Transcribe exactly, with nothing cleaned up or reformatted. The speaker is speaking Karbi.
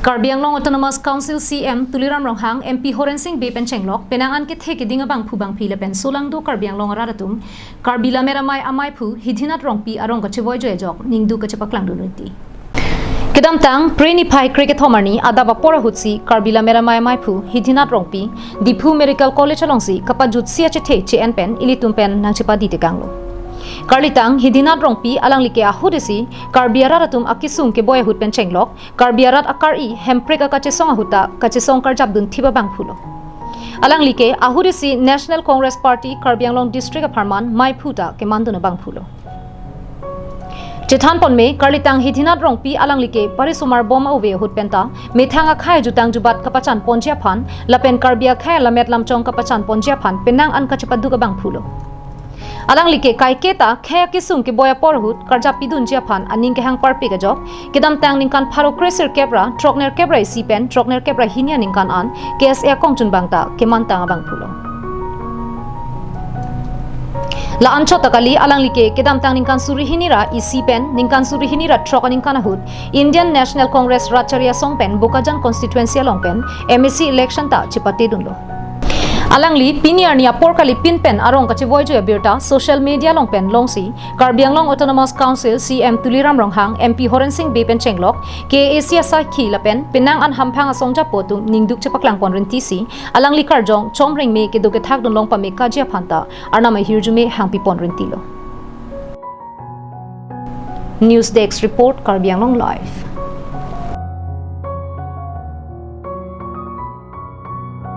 Karbi Anglong Autonomous Council C M Tuliram Ronghang, M P Horen Sing Bey pen chenglok penang an kethe keding abangphu bangphi lapen solangdo Karbi Anglong arat atum Karbi Lammet Amei amaiphu Hidinath Rongpi arong kachevoi joi ajok ningduk kachepaklangdun rinti. Kedamtang Phre niphai krekethom arni adap apor ahutsi Karbi Lammet Amei amaiphu Hidinath Rongpi Diphu Medical College alongsi kapajutsi achethe che-en pen ilitum pen nangchepadi tekanglo. Karlitang Hidinath Rongpi alangli ke ahut isi Karbi arat atum akesung keboi ahut pen chenglok Karbi arat akari hemprek akachesong ahut ta kachesong karjapdun thip abangphulo. Alangli ke ahut isi National Congress Party Karbi Anglong District apharman meiphu ta kemandun abangphulo. Chethan ponme, karlitang Hidinath Rongpi alangli ke parisomar bom ave ahut penta methang akhei jutang jubat kapachan ponji aphan lapen Karbi akhei lammet lamchong kapachan ponji aphan penang an kachepaduk abangphulo. Alangli ke kaiketa khei akesung keboi apor ahut karjap pidunji aphan aning kehang parpik ajok kedamtang ningkan pharo kresirkep ra throknerkep ra isi pen throknerkep ra hini aningkan an K S A akongchunbang ta kemantang abangphulo. La-anchot ta kali, alangli ke kedamtang ningkan suri hini ra isi pen ningkan suri hini ra throk aningkan ahut Indian National Congress Ratchari Asong pen Bokajan constituency along pen M A C election ta chepatedunlo. Alangli pini arni apor kalipin pen arong kachevoi joi abirta social media along pen longsi Karbi Anglong Autonomous Council C M Tuliram Ronghang, M P Horen Sing Bey pen chenglok K A A C asakhi lapen penang an hamphang asong japo atum ningduk chepaklang pon rintisi alangli karjong chomreng me kedo kethakdun long pame kaji aphan ta arnam ahirjume hangpi pon rintilo. News Desk Report, Karbi Anglong Live.